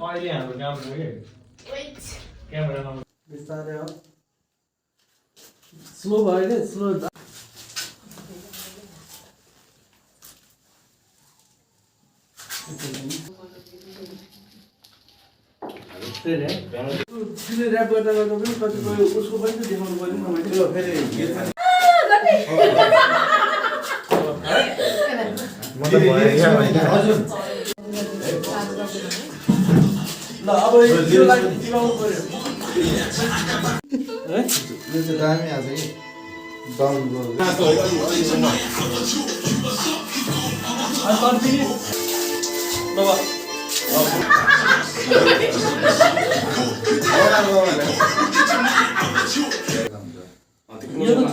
अहिले हाम्रो काम भयो क्यामेरामा बिस्तारै हो स्लो भयो नि स्लो ऱ्याप गर्दा गर्दा पनि कतिपय उसको पनि त देखाउनु पर्यो नि मैले फेरि हजुर ल अब यो लागि दिलाउनु पर्यो है यो चाहिँ दामी आछ कि डाउन यो त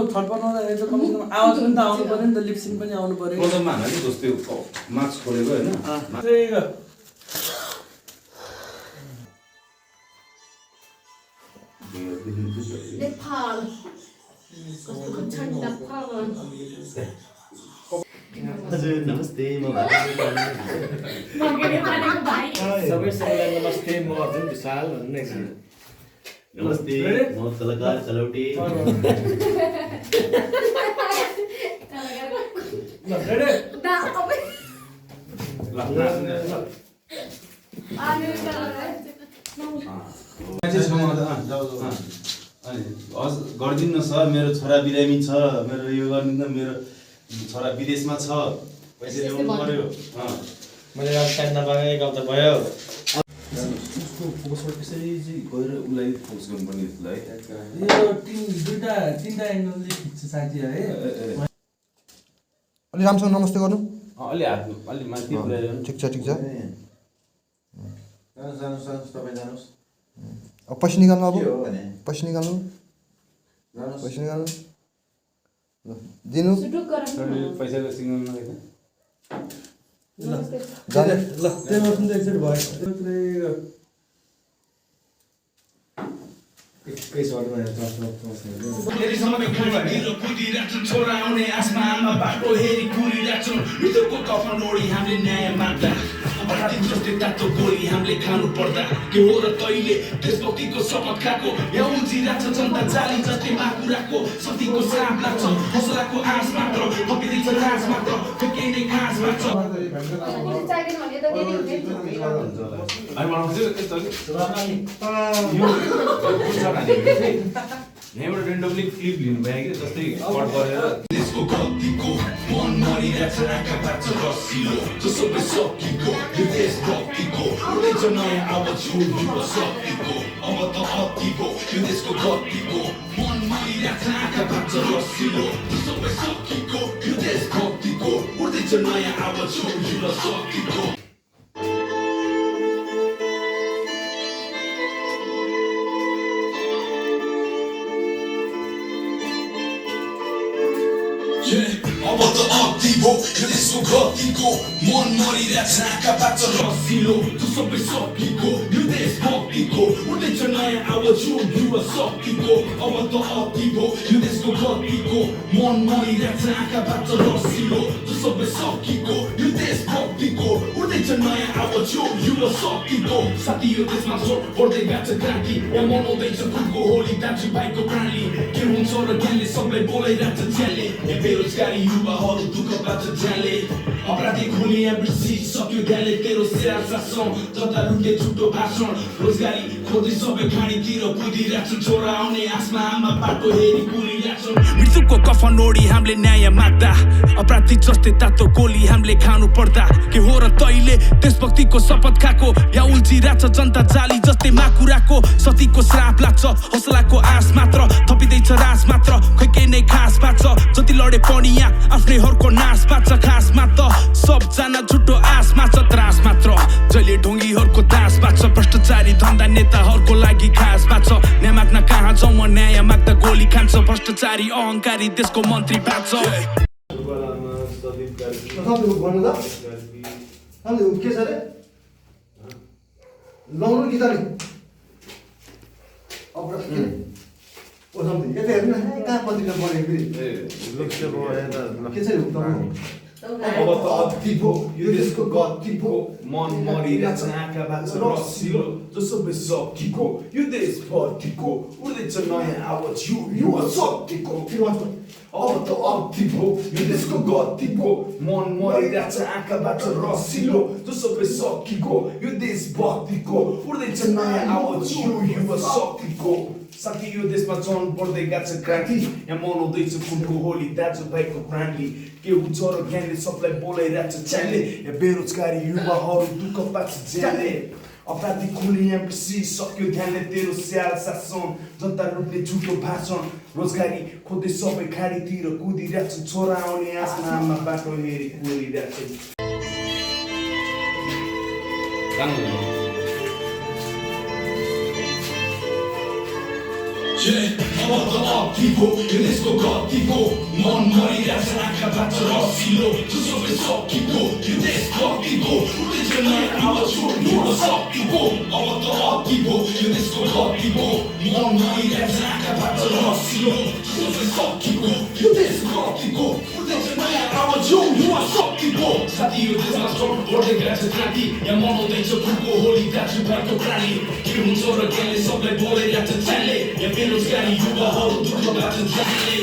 थर्पनाउँदा त कमसेकम आवाज पनि त आउनु पर्यो नि त लिपसिङ पनि आउनु पर्यो प्रोग्राममा हाल्ने जस्तै मार्क्स खोलेको होइन नेपाल कस्तो ठन्डा पवन हजुर नमस्ते म मगेले पानीको भाइ सबैसँग नमस्ते म अर्जुन विशाल भन्ने नमस्ते म कलाकार चलौटे दा अब गरिदिनु न सर मेरो छोरा बिरामी छ मेरो यो गरिदिनु न मेरो छोरा विदेशमा छ पैसा ल्याउनु पर्यो मैले टाइम नपाएँ गल्त भयो उसको फोकसबाट त्यसरी चाहिँ गएर उसलाई फोकस गर्नुपर्ने जस्तो लाग्यो यो तिनवटा एङ्गलले खिच्छ साथी है अलि राम्रोसँग नमस्ते गर्नु अलि हात अलि माथि पुऱ्याएर ठिक छ जानुहोस् तपाईँ जानुहोस् अब पैसा निकाल्नु अब के हो भने पैसा निकाल्नु जानुहोस् पैसा निकाल्नु ल दिनु सुटुक गराउनु पैसाको सिग्नल नरहेछ जाने ल त्यो गर्नु त एकचोटि भयो धेरै समय घाँटीतिर कुदिरहेछन् छोरा आउने आसमा आमा बाटो हेरी कुरिरहेछन् मृत्युको कफन ओढी हामीले न्याय माग्दा दिन जस्तै तातो गोली हामीले खानु पर्दा के हो र तैले देशभक्तिको शपथ खाएको यहाँ उल्झिरहेछ जनता जाली जस्तै माकुराको शक्तिको साँप लाग्छ हौसलाको आँस मात्र हपिदिन्छ लाज मात्र फेकिने घाँस मात्र यहाँबाट रेन्डमली क्लिप लिनु भयो कि जस्तै कट गरेर देशको गल्तीको मन मरिरहेछ आँखाबाट रसिलो जो सबै सकिएको यो देशभक्तिको उठ्दैछ नयाँ आवाज यो युवा शक्तिको अब त अतिको यो देशको गल्तीको मन मरिरहेछ आँखाबाट रसिलो जो सबै सकिएको यो देशभक्तिको उठ्दैछ नयाँ आवाज यो युवा शक्तिको अब त अतिको यो देशको गतिको मन मरिरहेछ आँखाबाट रसिलो जो सबै सकिएको यो देशभक्तिको उठ्दैछ नयाँ आवाज यो युवा शक्तिको अब त अतिको यो देशको गतिको मन मरिरहेछ आँखाबाट रसिलो जो सबै सकिएको यो देश भक्तिको उड्दैछ नयाँ आवाज यो युवा शक्तिको साथी यो देशमा जोड बढ्दै गएको छ क्रान्ति यहाँ मनाउँदैछ खुदको होली दाजुभाइको प्राणी के हुन्छ र ज्ञानले सबलाई बोलाइरहेको छ ज्यानले यहाँ बेरोजगारी युवाहरू दुःख पाउँछ ज्यानले अपराधिक हुने यहाँ बिर्सिसक्यो ध्यानले तेरो स्याहार शासन जनता लुट्ने झुटो भाषण रोजगारी खोज्दै सबै खानीतिर कुदिरहेको छ छोरा आउने आसमा आमा बाटो हेरी कुरिरहेको छ मृत्युको कफन ओढी हामीले न्याय माग्दा अपराधी जस्तै तातो गोली हामीले खानु पर्दा के हो र तैले देशभक्तिको शपथ खाएको या उल्झिरहेछ जनता जाली जस्तै माकुराको सतीको श्राप लाग्छ हौसलाको आस मात्र थपिँदैछ रास मात्र खै केही नै खास पाछ जति लडे पनि यहाँ आफ्नैहरूको नाश पाछ खासमा त सबजना झुटो आसमा छ त्रास मात्र जहिले ढोङ्गीहरूको दास पाछ भ्रष्टाचारी धन्दा नेताहरूको लागि खास पाछ न्याय माग्न कहाँ जाउँ म न्याय माग्दा गोली खान्छ भ्रष्टाचारी अहङ्कारी देशको मन्त्री पाछ भन्नु त के छ अरे लाउनु गीता नि यता हेर्नु न कहाँ पत्रिका पढेको के छ अब त अति भो यो देशको गति भो मन मरिरहेछ आँखाबाट रसिलो जसो सकिको यो देश भक्तिको उड्दैछ नयाँ आवाज यो युवा शक्तिको अब त अति भो यो देशको गति भो मन मरिरहेछ आँखाबाट रसिलो जसो सकिको यो देश भक्तिको उड्दैछ नयाँ आवाज यो युवा शक्तिको साथी यो देशमा जन बढ्दै गएको छ क्रान्ति यहाँ मनाउँदैछ खुनको होली दाजुभाइको प्राणले के हुन्छ र ज्ञानले सबलाई बोलाइरहेको छ च्यानले यहाँ बेरोजगारी युवाहरू दुःख पाउँछ ज्यानले अपराधी खुले यहाँ बिर्सिसक्यो ध्यानले तेरो स्याहार शासन जनता लुट्ने झुटो भाषण रोजगारी खोज्दै सबै खाडीतिर कुदिरहेको छ छोरा आउने आसमा आमा बाटो हेरी कुरिरहेको छ अब त अति भो यो देशको गति भो मन मरिरहेछ आँखाबाट रसिलो जो सबै सकिको यो देश भक्ति भो उड्दैछ नयाँ आवाज यो युवा शक्ति भो अब त अति भो यो देशको गति भो मन मरिरहेछ आँखाबाट रसिलो जो सबै सकिको यो देश भक्ति भो उड्दैछ नयाँ आवाज यो युवा शक्ति भो साथी यो देशमा जोड बढ्दै गएको छ क्रान्ति यहाँ मनाउँदैछ खुदको होली दाजुभाइको प्राणी के हुन्छ र ज्ञानले सबलाई बोलाइरहेको छ च्यानले यहाँ बेरोजगारी युवाहरू दुःख पाउँछ ज्यानले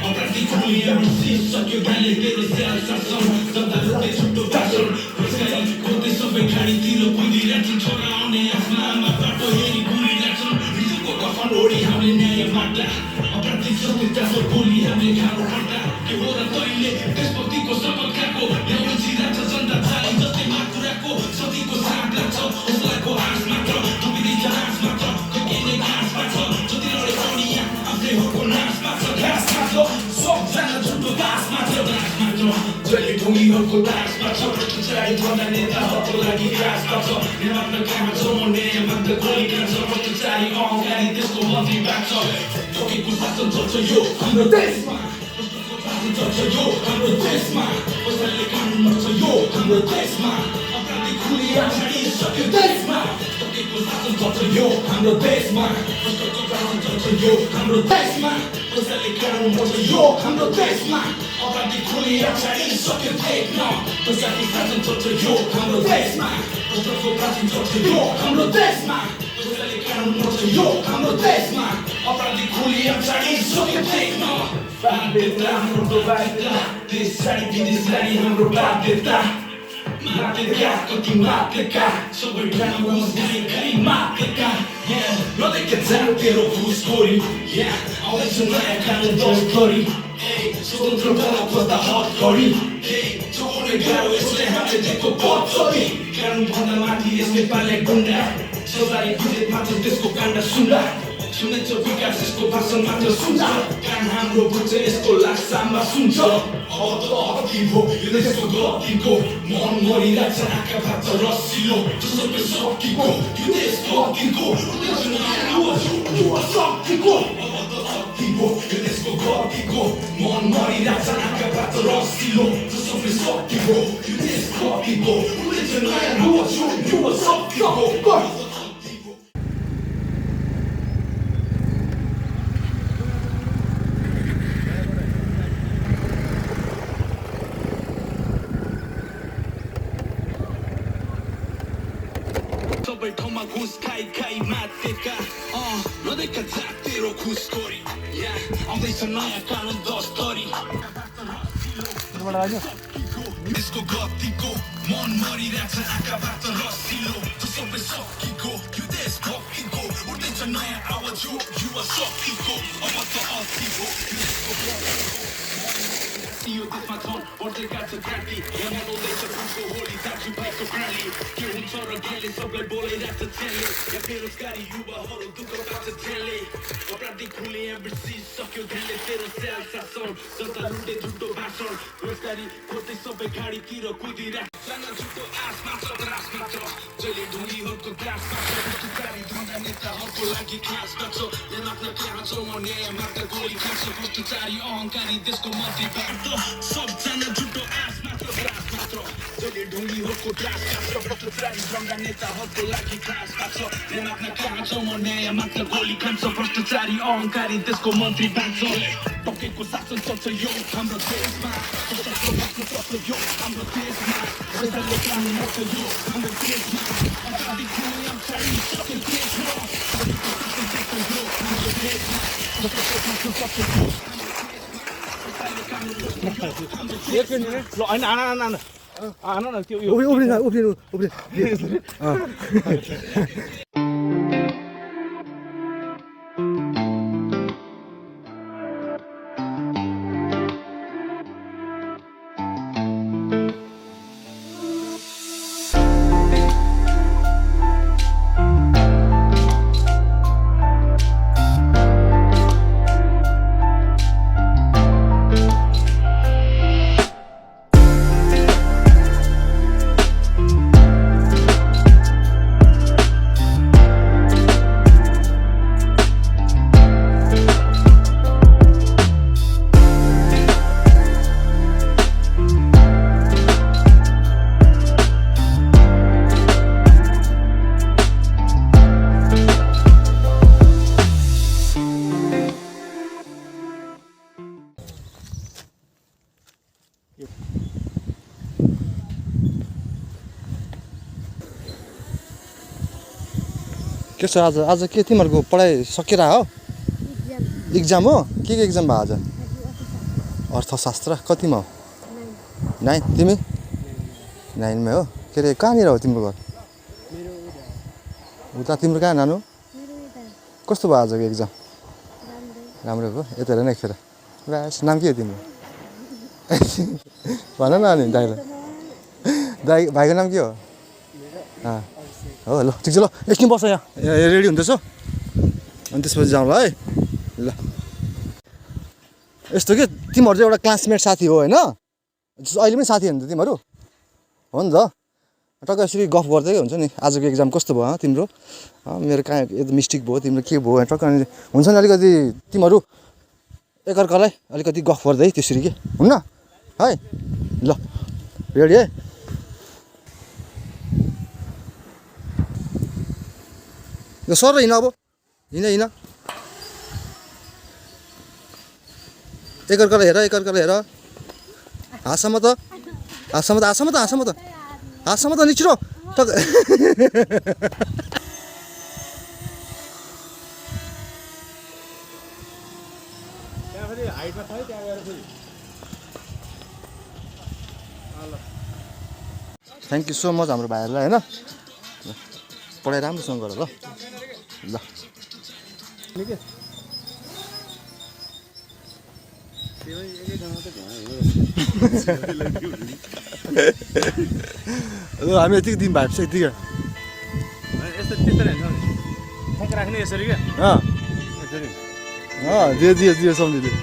अपराधी खुले यहाँ बिर्सिसक्यो ज्ञानले तेरो स्याहार शासन जनता लुट्ने झुटो भाषण रोजगारी खोज्दै सबै खाडीतिर कुदिरहेछ छोरा आउने आसमा आमा बाटो हेरी कुरिरहेछ मृत्युको कफन ओढी हामीले न्याय माग्दा अपराधी जस्तै तातो गोली हामीले खानु पर्दा के हो र तैले देशभक्तिको शपथ खाएको यहाँ उल्झिरहेछ जनता जाली जस्तै माकुराको सतीको श्राप लाग्छ हौसलाको आस मात्र थपिँदैछ आस मात्र खै केही नै खास पाछ जति लडे पनि यहाँ आफ्नैहरूको नाश पाछ घाँस मात्र सबजना झुटो दास मात्र जहिले ढोङ्गीहरूको दास पाछ भ्रष्टाचारी भन्दा नेताहरूको लागि खास पाछ न्याय माग्न कहाँ जाउँ म न्याय माग्दा गोली खान्छ भ्रष्टाचारी अहङ्कारी देशको मन्त्री पाछ ठोकेको शासन चल्छ यो हाम्रो देशमा चल्छ यो हाम्रो देशमा कसैले कानुन मान्छ यो हाम्रो देशमा अपराधी खुली छाडिसक्यो देशमा ठोकेको शासन चल्छ यो हाम्रो देशमा शासन चल्छ यो हाम्रो देशमा कसैले कानुन मान्छ यो हाम्रो देशमा अपराधी खुली छाडिसक्यो देशमा कसैले शासन चल्छ यो हाम्रो देशमा शासन चल्छ यो हाम्रो देशमा कसैले कानुन मान्छ यो हाम्रो देशमा अपराधी खुली छाडिसक्यो देशमा बाध्यता हाम्रो बाध्यता देश छाडी विदेशलाई हाम्रो बाध्यता माध्यका कति माध्यका सबै ठाउँमा मुस्लिम गरी माध्यका नदेखे जान तेरो घुसखोरी आउँदैछ नयाँ कानुन दस गरी स्वतन्त्र बना खोज्दा हद गरी जोड्ने गाह्रो यसले हामीले दिएको पछोरी कानुन भन्दा माथि यसले पाले गुन्डा सजाय विजेत मात्र त्यसको काण्ड सुन्दा सुनेछ विकास यसको भाषण मात्र सुन्छ कान हाम्रो बुझ्छ यसको लासामा सुन्छ अब त अति भो यो देशको गतिको मन मरिरहेछ आँखाबाट रसिलो जसो सकिको यो देश भक्तिको युवा शक्तिको अब त अति भो यो देशको गतिको मन मरिरहेछ आँखाबाट रसिलो जसो सकिको यो देश भक्तिको युवा शक्तिको घुस खाइ खाइ मातेका नदेखा जात तेरो घुसखोरी आउँदैछ नयाँ कानुन 10 तरी यसको गतिको मन मरिरहेछ आँखाबाट रसिलो त्यो सबै सकिएको यो देश भक्तिको उठ्दैछ नयाँ आवाज हो युवा शक्तिको अब त अति हो यो देशमा छन् बढ्दै गएको छ क्रान्ति यहाँ मनाउँदैछ फुलको होली दाजुभाइको प्राणी के हुन्छ र केले सबलाई बोलाइरहेछ चेले यहाँ बेरोजगारी युवाहरू दुःख पाउँछ चेले अपराधी खुले एम्बेसी सक्यो ध्यानले तेरो स्याल शासन जनता लुट्ने झुटो भाषण रोजगारी खोज्दै सबै गाडीतिर कुदिरहेको सानो झुटो आश मात्र त्रास मात्र जहिले ढुङ्गीहरूको ग्रास मात्र भ्रष्टाचारी धन्दा नेताहरूको लागि खास गर्छ यहाँ मात्र कहाँ छौ म न्याय मात्र गोली खान्छ भ्रष्टाचारी अहङ्कारी देशको मन्त्री बाँड्छ सबजना झुटो आश मात्र त्रास मात्र जहिले ढुङ्गीहरूको ग्रास काट्छ भ्रष्टाचारी धन्दा नेताहरूको लागि खास गर्छ यहाँ मात्र कहाँ छौ म न्याय मात्र गोली खान्छ भ्रष्टाचारी अहङ्कारी देशको मन्त्री बाँड्छ टकेको शासन चल्छ यो हाम्रो देशमा चल्छ यो हाम्रो देशमा पैसाले कानुन मर्छ यो हाम्रो देशमा अपराधी खुनियाम छैन सबै देशमा के छ आज के तिमीहरूको पढाइ सकिएर हो इक्जाम हो के इक्जाम भयो आज अर्थशास्त्र कतिमा हो 9 तिमी 9मा हो के अरे कहाँनिर हो तिम्रो घर उता तिम्रो कहाँ नानु कस्तो भयो आजको इक्जाम राम्रो भयो यता हेर न एकखेर बस नाम के हो तिम्रो भन न अनि दाइ भाइको नाम के हो हो ल ठिक छ ल एकछिन बस यहाँ रेडी हुँदैछ अनि त्यसपछि जाउँ ल है ल यस्तो के तिमीहरू चाहिँ एउटा क्लासमेट साथी हो होइन अहिले पनि साथी हो नि त तिमीहरू हो नि त टक्क यसरी गफ गर्दै हुन्छ नि आजको एक्जाम कस्तो भयो तिम्रो मेरो कहाँ मिस्टेक भयो तिम्रो के भयो टक्क हुन्छ नि अलिकति तिमीहरू एकअर्कालाई अलिकति गफ गर्दै त्यसरी के हुन्न है ल रेडी है यो सर हिँड अब हिँड एकअर्कालाई हेर हाँसम्म त निचिरो थ्याङ्क यू सो मच हाम्रो भाइहरूलाई होइन पढाइ राम्रोसँग गर ल हामी यतिकै दिन भएपछि यतिकै राख्ने यसरी क्या दियो सम्झिदियो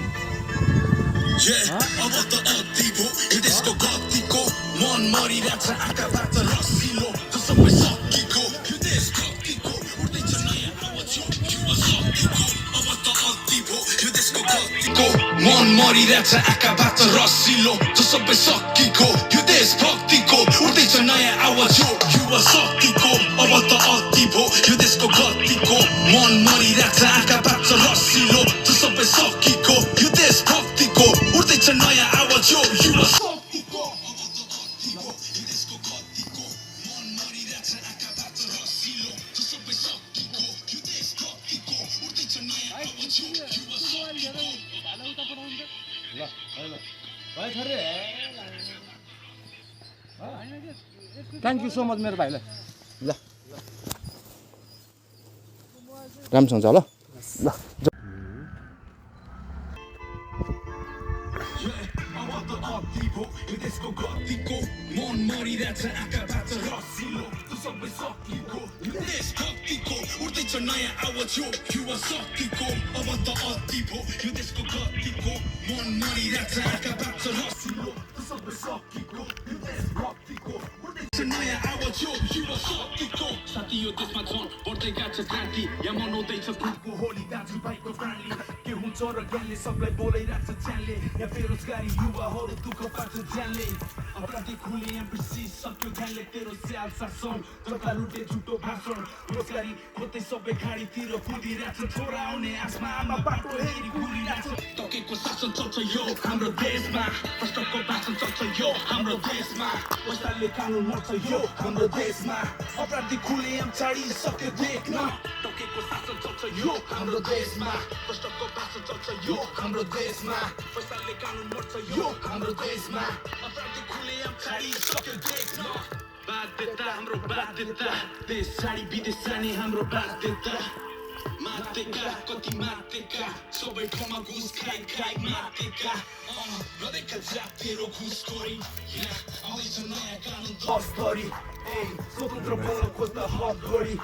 मन मरिरहेछ आँखाबाट रसिलो जो सबै सकिएको यो देशभक्तिको उठ्दैछ नयाँ आवाज हो युवा शक्तिको अब त अति भो यो देशको गतिको मन मरिरहेछ आँखाबाट रसिलो जो सबै सकिएको यो देशभक्तिको उठ्दैछ नयाँ आवाज हो युवा शक्तिको अब त अति भो यो देशको गतिको मन मरिरहेछ आँखाबाट रसिलो जो सबै थ्याङ्क यू सो मच मेरो भाइलाई ल राम्रोसँग छ ल ल नयाँ आवाज हो युवा शक्तिको अब त अति भो यो देशको गतिको मन मरिरहेछ आँखाबाट रसिलो सबै सकिको यो देश भक्तिको नयाँ आवाज हो युवा शक्तिको साथी यो देशमा झन् बढ्दै गएको छ क्रान्ति यहाँ मनाउँदैछ खुदको होली दाजुभाइको फ्रेन्डली के हुन्छ र ज्ञानले सबलाई बोलाइरहेछ च्यानले यहाँ बेरोजगारी युवाहरू दुःख पाउँछ ज्यानले अपराधी खुले एमपिसी सक्यो ध्यानले तेरो स्याल शासन जनता लुटे झुटो भाषण रोजगारी खोज्दै सबै खाडीतिर कुदिरहेछ छोरा आउने आसमा आमा बाटो हेरी घुरिरहेछ टकेको शासन चल्छ यो हाम्रो देशमा भ्रष्टको भाषण चल्छ यो हाम्रो देशमा पैसाले कानुन मर्छ यो हाम्रो देशमा अपराधी खुले एम छाडी सक्यो देख्न टकेको शासन चल्छ यो हाम्रो देशमा भ्रष्टको भाषण चल्छ यो हाम्रो देशमा पैसाले कानुन मर्छ यो हाम्रो देशमा अपराधी खुले एम छाडी सक्यो देख्न बाध्यता हाम्रो बाध्यता देश छाडी विदेश जाने हाम्रो बाध्यता मातेका कति मातेका सबै ठाउँमा घुस खाइ खाइ मातेका गरेका जातिहरू घुसखोरी आउँदैछ नयाँ कानुन तस्करी स्वतन्त्र बोल्न खोज्दा हक गरी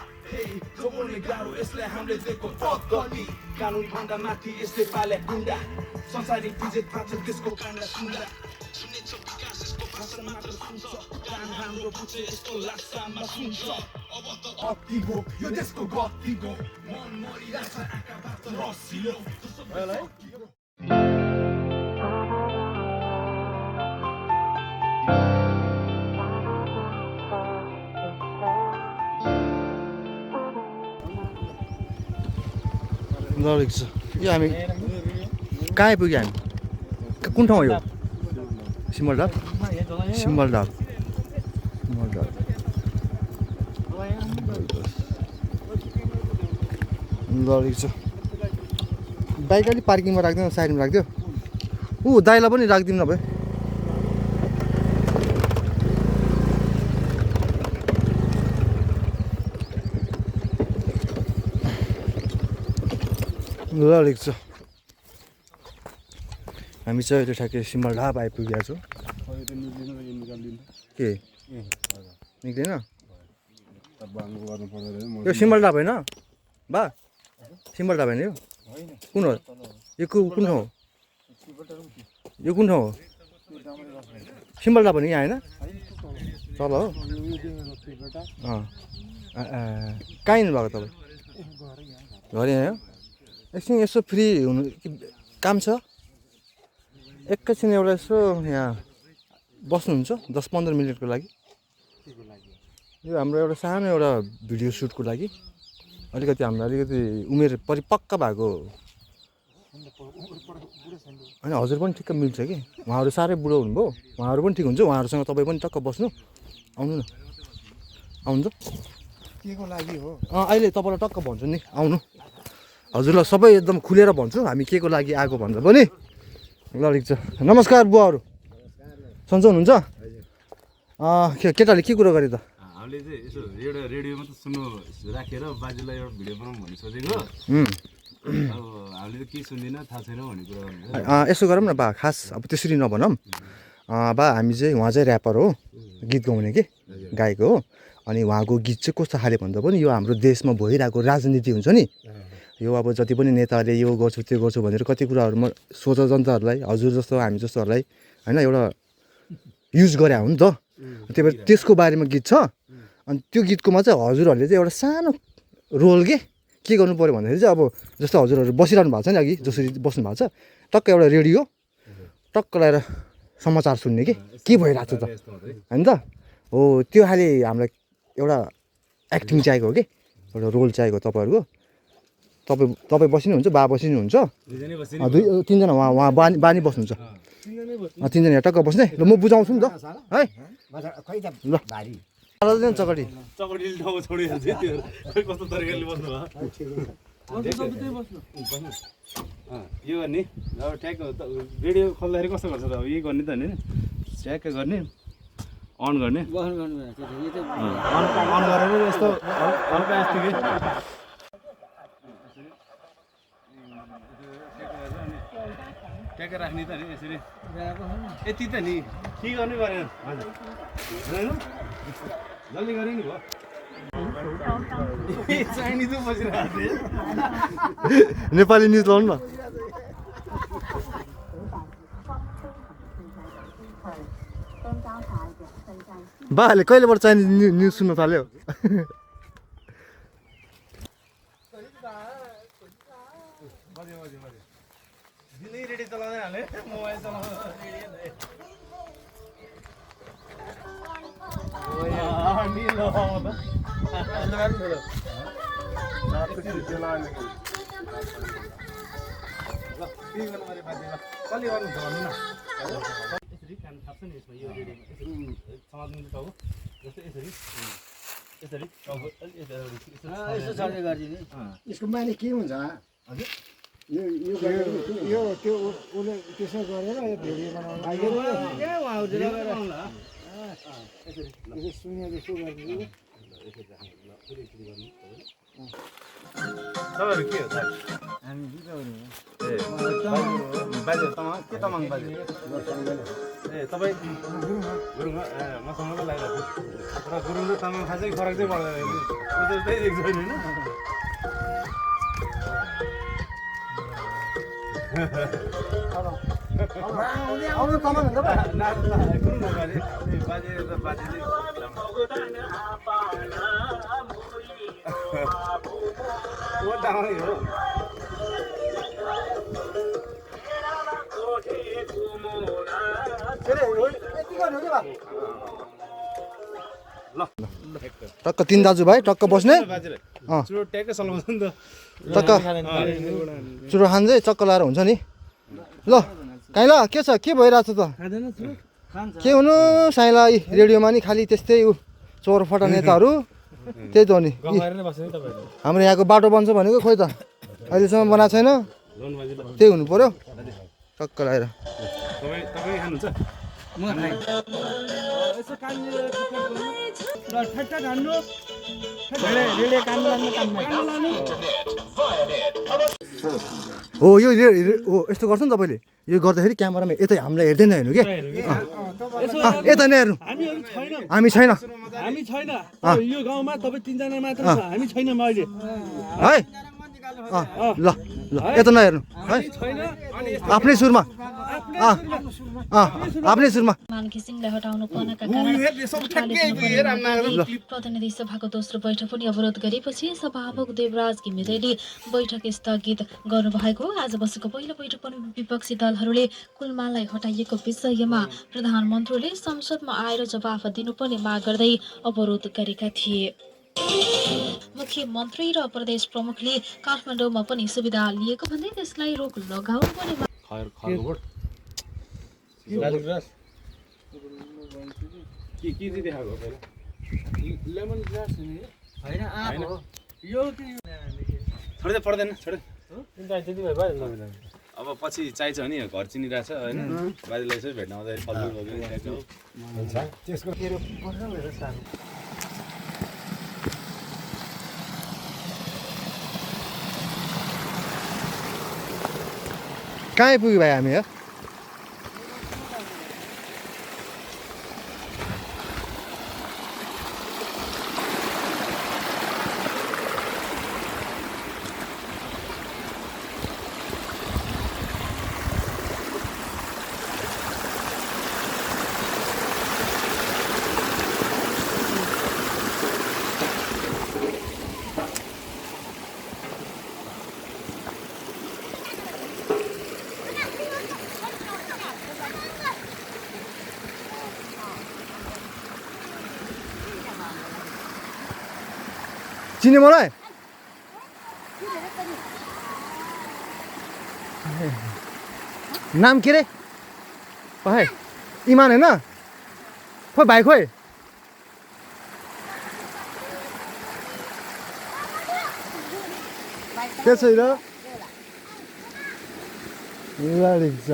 जोड्ने गाह्रो यसलाई हामीले दिएको पद्धति कानुन भन्दा माथि यसले पाले गुन्डा संसारिक विजेत पाछ त्यसको काण्ड सुन्दा सुनेछ विकास यसको भाषण मात्र सुन्छ कान हाम्रो बुझ्छ यसको लासामा सुन्छ अब त अति हो यो देशको गति हो मन मरिरहेछ आँखाबाट रसिलो ल छ यो हामी कहाँ आइपुग्यो हामी कुन ठाउँ हो यो सिमलढाक सिमलढाक ल छ बाइक अलिक पार्किङमा राख्दैन साइडमा राखिदियो ऊ दाइलाई पनि राखिदिनु नभए ल लेख्छ हामी चाहिँ अहिले ठ्याक्कै सिमलढाक आइपुगेका छौँ के निक्लेन यो सिमलढाक होइन बा सिमलढाक होइन यो कुन हो यो कुन ठाउँ हो यो कुन ठाउँ हो सिमलढाक भने यहाँ होइन तल हो कहाँ हिँड्नु भएको तपाईँ घरै आयो एकछिन यसो फ्री हुनु काम छ एकैछिन एउटा यसो यहाँ बस्नुहुन्छ 10-15 मिनटको लागि यो हाम्रो एउटा सानो एउटा भिडियो सुटको लागि अलिकति हाम्रो अलिकति उमेर परिपक्व भएको होइन हजुर पनि ठिक्क मिल्छ कि उहाँहरू साह्रै बुढो हुनुभयो उहाँहरू पनि ठिक हुन्छ उहाँहरूसँग तपाईँ पनि टक्क बस्नु आउनु न आउनु त के को लागि हो अहिले तपाईँलाई टक्क भन्छु नि आउनु हजुरलाई सबै एकदम खुलेर भन्छु हामी के को लागि आएको भन्दा पनि ल ठिक छ नमस्कार बुवाहरू सन्चो हुनुहुन्छ केटाले के कुरो गरे त हामीले चाहिँ यसो एउटा रेडियोमा त सुन्नु राखेर बाजेलाई एउटा भिडियो बनाउँ भन्ने सोचेको अब हामीले त के सुन्दिनँ थाहा छैन भन्ने कुरा गर्नु यसो गरौँ न बा खास अब त्यसरी नभनौँ बा हामी चाहिँ उहाँ चाहिँ ऱ्यापर हो गीत गाउने कि गायक हो अनि उहाँको गीत चाहिँ कस्तो खाले भन्दा पनि यो हाम्रो देशमा भइरहेको राजनीति हुन्छ नि यो अब जति पनि नेताहरूले यो गर्छु त्यो गर्छु भनेर कति कुराहरूमा सोझ जनताहरूलाई हजुर जस्तो हामी जस्तोहरूलाई होइन एउटा युज गरे हो नि त त्यही भएर त्यसको बारेमा गीत छ अनि त्यो गीतकोमा चाहिँ हजुरहरूले चाहिँ एउटा सानो रोल के गर्नु पऱ्यो भन्दाखेरि चाहिँ अब जस्तो हजुरहरू बसिरहनु भएको छ नि अघि जसरी बस्नु भएको छ टक्क एउटा रेडियो टक्क लगाएर समाचार सुन्ने के भइरहेको छ त होइन त हो त्यो खाले हामीलाई एउटा एक्टिङ चाहिएको हो कि एउटा रोल चाहिएको तपाईँहरूको तपाईँ बसिनुहुन्छ बा बसिनुहुन्छ तिनजना उहाँ बानी बस्नुहुन्छ तिनजना टक्क बस्ने ल म बुझाउँछु नि त है ल चकटी चकटीले ठाउँ छोडिहाल्छ त्यो कस्तो तरिकाले बस्नु भयो यो गर्ने अब ठ्याक्क रेडियो खोल्दाखेरि कस्तो गर्छ त अब यही गर्ने त नि ठ्याक्क गर्ने अन गर्ने अन गरेर यस्तो हल्का यस्तो कि ट्याक्क राख्ने त नि यसरी यति त नि के गर्नु परेन हजुर जल्दी गरे नि भयो चाइनिज पो बसिरहेको नेपाली न्युज लाउनु न बाले कहिलेबाट चाइनिज न्युज सुन्न थाल्यो जिन्दगी रेडियो चलाउँदैन हाले मोबाइल चलाउँदैन कसले गर्नुहुन्छ भन्नु न यसरी कान थाप्छ नि यसमा यो रेडियो यसरी समात्नु टाउको जस्तै यसरी यसरी टाउको यसो छर्ने गरिदिने यसको माने के हुन्छ हजुर यो त्यो उसले त्यसो गरेर यो भिडियो बनाउनु सुनेर यसो गरिदिनु तपाईँहरू के हो साथी हामी बिगाउनु ए बाजे तमाङ के तमाङ बाजे ए तपाईँ गुरुङ ए मसँग पो लागिरहेको र गुरुङ र तमाङ खासै फरक चाहिँ पर्दैन उस्तै देख्छ होइन आउनु कमान हुन्छ बाजे बाजे र बाजेले हो तामाङ हो टक्क तिन दाजुभाइ टक्क बस्ने बाजेले अँ चुरो ट्याक्कै चलाउँछ नि त टक्क चुरो खान्छ चक्क लाएर हुन्छ नि ल काहीँ ल के छ के भइरहेको छ त के हुनु साइला रेडियोमा नि खालि त्यस्तै ऊ चोरफटा नेताहरू त्यही त हो नि हाम्रो यहाँको बाटो बन्छ भनेको खोइ त अहिलेसम्म बनाएको छैन त्यही हुनु पर्यो टक्क लगाएर तपाईँ खानुहुन्छ म खाइ यसो कानले र ठट्टा हान्नु रेले कान लानु हो यो हो यस्तो गर्छ नि तपाईँले यो गर्दाखेरि क्यामेरामा यतै हामीलाई हेर्दैन हेर्नु के यता नै हेर्नु हामी छैन हामी छैन यो गाउँमा तपाईँ तिनजना मात्र छ हामी छैन अहिले है ल ल यता नहेर्नु है आफ्नै सुरमा आफ्नै सुरमा मान घिसिङलाई हटाउनु पर्नका कारण प्रतिनिधि सभाको दोस्रो बैठक पनि अवरोध गरेपछि सभामुख देवराज घिमिरेले बैठक स्थगित गर्नुभएको आज बसेको पहिलो बैठक पनि विपक्षी दलहरूले कुलमालाई हटाइएको विषयमा प्रधानमन्त्रीले संसदमा आएर जवाफ दिनुपर्ने माग गर्दै अवरोध गरेका थिए। मुख्यमन्त्री र प्रदेश प्रमुखले काठमाडौँमा पनि सुविधा लिएको भन्दै त्यसलाई रोक लगाउनु पर्ने के देखाएको पहिला लेमन ग्रास होइन आँप हो यो छोड्दै पर्दैन छोड्दै अब पछि चाहिन्छ भने घर चिनिरहेको छ होइन बाजेलाई यसो भेट्न आउँदाखेरि फलफुल त्यसको कहाँ आइपुग्यो भाइ हामी चिने मलाई नाम के रे भाइ इमान होइन खोइ भाइ खोइ त्यसै र ल ठिक छ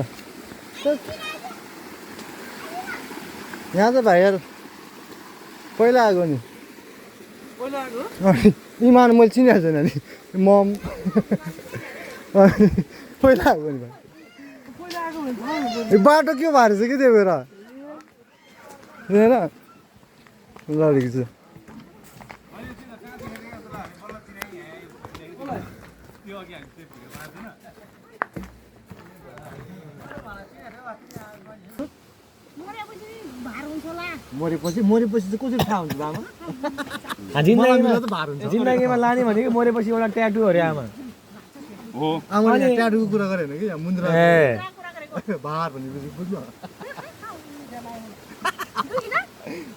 यहाँ त भाइहरू पहिला आएको नि इमान मैले चिनेको छैन नि मम पहिला आएको नि भाइ बाटो के भएर छ कि त्यो भएर हेर ल ठिक छ मरेपछि चाहिँ कसरी थाहा हुन्छ आमा जिन्दगीमा लाने भनेको मरेपछि एउटा ट्याटु अरे आमा हो आमाले ट्याटुको कुरा गरेन कि मुन्द्रा भार भनेपछि बुझ्नु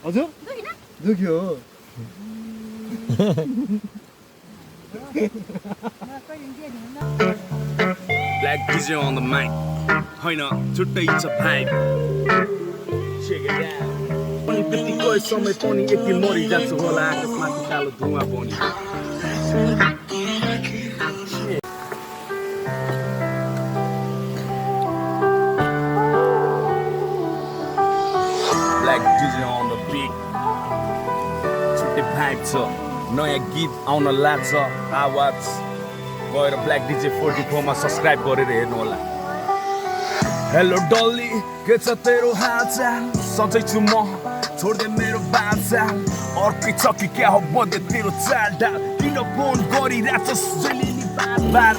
हजुर दुख्यो हो Black DJ on the mic. होइन छुट्टै छ vibe. Check it out. पनि बितेको समय पनि एकदिन मरिजान्छ होला आकाशमाथि कालो धुवा पनि. Black DJ on the beat. छुट्टै vibe छ. नयाँ गीत आउन लाग्छ आवाज गएर ब्ल्याक डिजे 44 मा सब्स्क्राइब गरेर हेर्नु होला हेलो डल्ली के छ तेरो हालचाल सधैँ छु म छोड्दे मेरो बालचाल अर्कै छ कि क्या हो बन्दे तेरो चाल डाल किन फोन गरिरहेछस् जहिले नि बार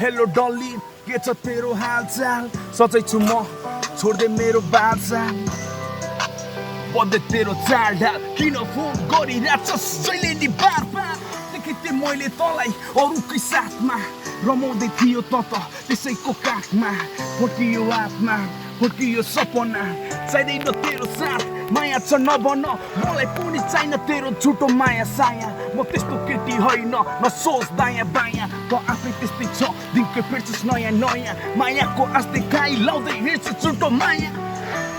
हेलो डल्ली के छ तेरो हालचाल सधैँ छु म छोड्दे मेरो बालचाल बन्दे तेरो चाल डाल किन फोन गरिरहेछस् जहिले नि बार देखेँ मैले तँलाई अरूकै साथमा रमाउँदै थियो त त्यसैको काखमा फर्कियो आत्मा फर्कियो सपना चाहिँदैन तेरो साथ माया छ नभन मलाई पनि चाहिन तेरो झुटो माया साया म त्यस्तो केटी होइन नसोच दायाँ बायाँ त आफै त्यस्तै छ दिनकै फेर्छस् नयाँ नयाँ मायाको आस्ते गाई लाउँदै हिँड्छ झुटो माया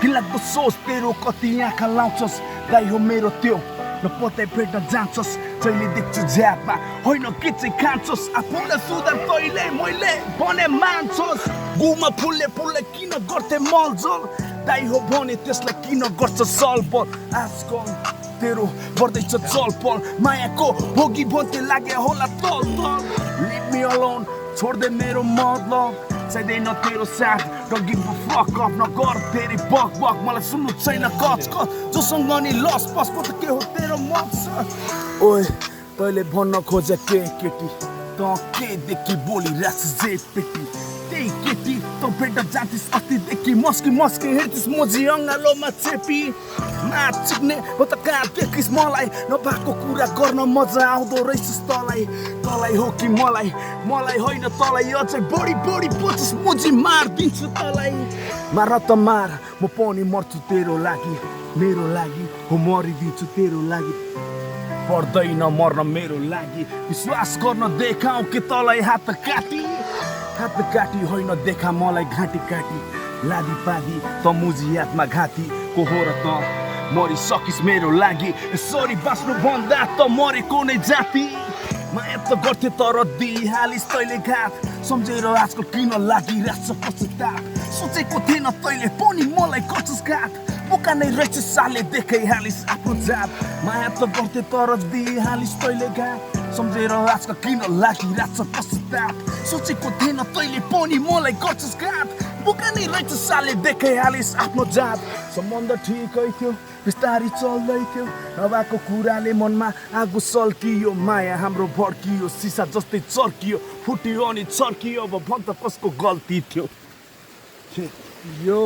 किलाको सोच तेरो कति आँखा लाउँछस् दाइ हो मेरो त्यो न पत्तै भेट्न जान्छस् जहिले देख्छु झ्यापमा होइन के चाहिँ खान्छस् आफूलाई सुधार तैँले मैले भने मान्छस् गुमा फुलले किन गर्थे मलजल दाइ हो भने त्यसलाई किन गर्छ सलपल आजकल तेरो बढ्दैछ चलपल मायाको भोगी भन्थे लागे होला तल तल लिभ मी अलोन छोड्दे मेरो मतलब चाहिँदैन तेरो साथ don't give a fuck of नगर फेरि बक बक मलाई सुन्नु छैन कच कच जोसँग नि लस पस त के हो तेरो मकसद ओए तैँले भन्न खोजे के केटी त के देखि बोलिरहेछ जे पेटी त्यही केटी त भेट्न जाँथिस् अस्तिदेखि मस्की हेर्थिस् मोजी अङ्गालोमा चेपी नाचिक्ने हो त कहाँ देखिस् मलाई नभएको कुरा गर्न मजा आउँदो रहेछस् तँलाई हो कि मलाई होइन तँलाई अझै बढी पोछस् मोजी मारिदिन्छु तँलाई मार त मार म पनि मर्छु तेरो लागि मेरो लागि हो मरिदिन्छु तेरो लागि पर्दैन मर्न मेरो लागि विश्वास गर्न देखाऊ कि तँलाई हात काटी होइन देखा मलाई घाँटी काटी लादी पादी त मुजी यादमा घाँटी को हो र त मरिसकिस् मेरो लागि सरी बाँच्नु भन्दा त मरेको नै जाति माया त गर्थे तर दिइहालिस् तैँले घात सम्झेर आजकल किन लागिरहेछ पश्चाताप सोचेको थिएन तैँले पनि मलाई गर्छस् घात बोका नै रहेछ साले देखाइहालिस् आफ्नो जात माया त गर्थे तर दिइहालिस् तैँले घात सम्झेर आजकल किन लागिरहेछ पश्चाताप सोचेको थिएन तैँले पनि मलाई गर्छस् घात बोका नै रहेछ साले देखाइहालिस् आफ्नो जात सम्बन्ध ठिकै थियो बिस्तारी चल्दै थियो नभएको कुराले मनमा आगो सल्कियो माया हाम्रो भड्कियो सिसा जस्तै चर्कियो फुट्यो अनि चर्कियो अब भन्छ कसको गल्ती थियो यो